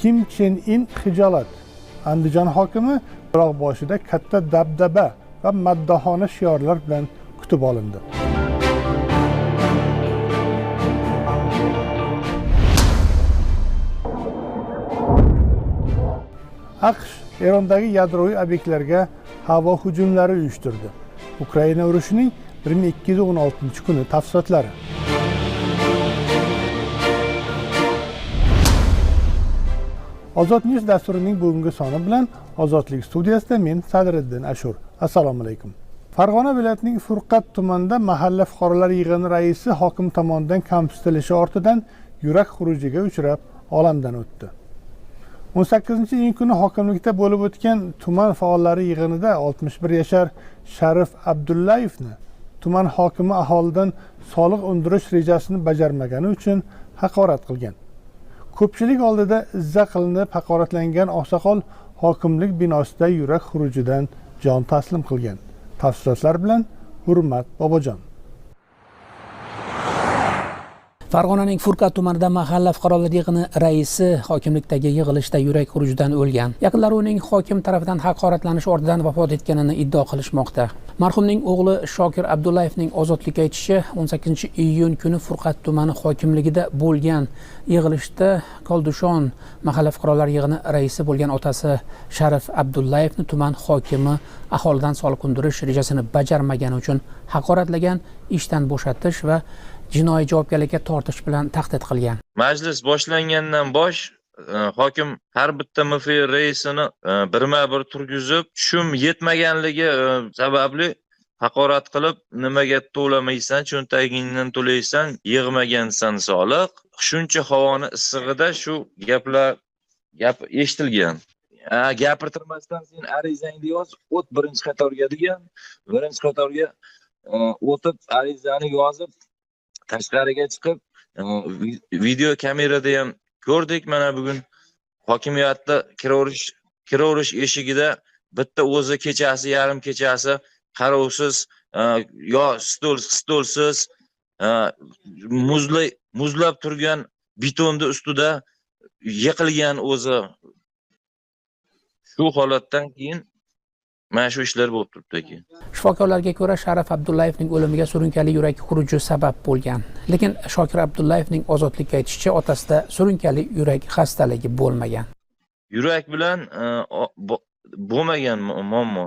Kim Chen In xijolat. Andijon hokimi boshida katta dabdaba va maddohona shiorlar bilan kutib olindi. AQSh Erondagi yadroviy obyektlarga havo hujumlari uyushtirdi. Ukraina urushining 1216-kuni tafsilotlari. Ozod News dasturining bugungi soni bilan Ozodlik studiyasida men Sadriddin Ashur. Assalomu alaykum. Farg'ona viloyatining Furqat tumanida mahalla fuqarolar yig'ini raisi hokim tomonidan kamsitilishi ortidan yurak xurujiga uchrab olamdan o'tdi. 18 iyun kuni hokimlikda bo'lib o'tgan tuman faollari yig'inida 61 yashar Sharif Abdullayevni tuman hokimi aholidan soliq undirish rejasini bajarmagani uchun haqorat qilgan. Ko'pchilik oldida izza qilinib haqoratlangan oqsoqol hokimlik binosida yurak xurujidan jon taslim qilgan. Tafsilotlar bilan Hurmat Bobojon. Farg'onaning Furqat tumanida mahalla fuqarolar yig'ini raisi hokimlikdagi yig'ilishda yurak xurujidan o'lgan. Yaqinlari uning hokim tarafidan haqoratlanishi ortidan vafot etganini iddao qilishmoqda. Marhumning o'g'li Shokir Abdullayevning Ozodlikka aytishicha, 18 iyun kuni Furqat tumani hokimligida bo'lgan yig'ilishda Koldushon mahalla fuqarolar yig'ini raisi bo'lgan otasi Sharif Abdullayevni tuman hokimi aholidan soliq undirish rejasini bajarmagani uchun haqoratlagan, ishdan bo'shatish va jinoiy javobgarlikka tortish bilan tahdid qilgan. Majlis boshlangandan bosh hokim har bitta MFI raisini birma-bir turgizib, tushum yetmaganligi sababli haqorat qilib, nimaga to'lamaysan, cho'ntagingdan to'laysan, yig'magansan soliq. Shuncha havoni issig'ida shu gaplar gap eshitilgan. Gapirtirmasdan sen arizangni yoz, o't birinchi qatorga degan, birinchi qatorga o'tib arizani yozib tashqariga chiqib video kamerada ham ko'rdik. Mana bugun hokimiyatda kiraverish eshigida bitta o'zi kechasi, yarim kechasi qarovsiz, yo stolsiz, muzlab turgan betonni ustida yiqilgan o'zi. Shu holatdan keyin mana shu ishlar bo'lib turibdi aka. Shifokorlarga ko'ra, Sharif Abdullayevning o'limiga surunkali yurak xuruji sabab bo'lgan. Lekin Shokir Abdullayevning Ozodlikka aytishicha, otasida surunkali yurak xastaligi bo'lmagan. Yurak bilan bo'lmagan muammo.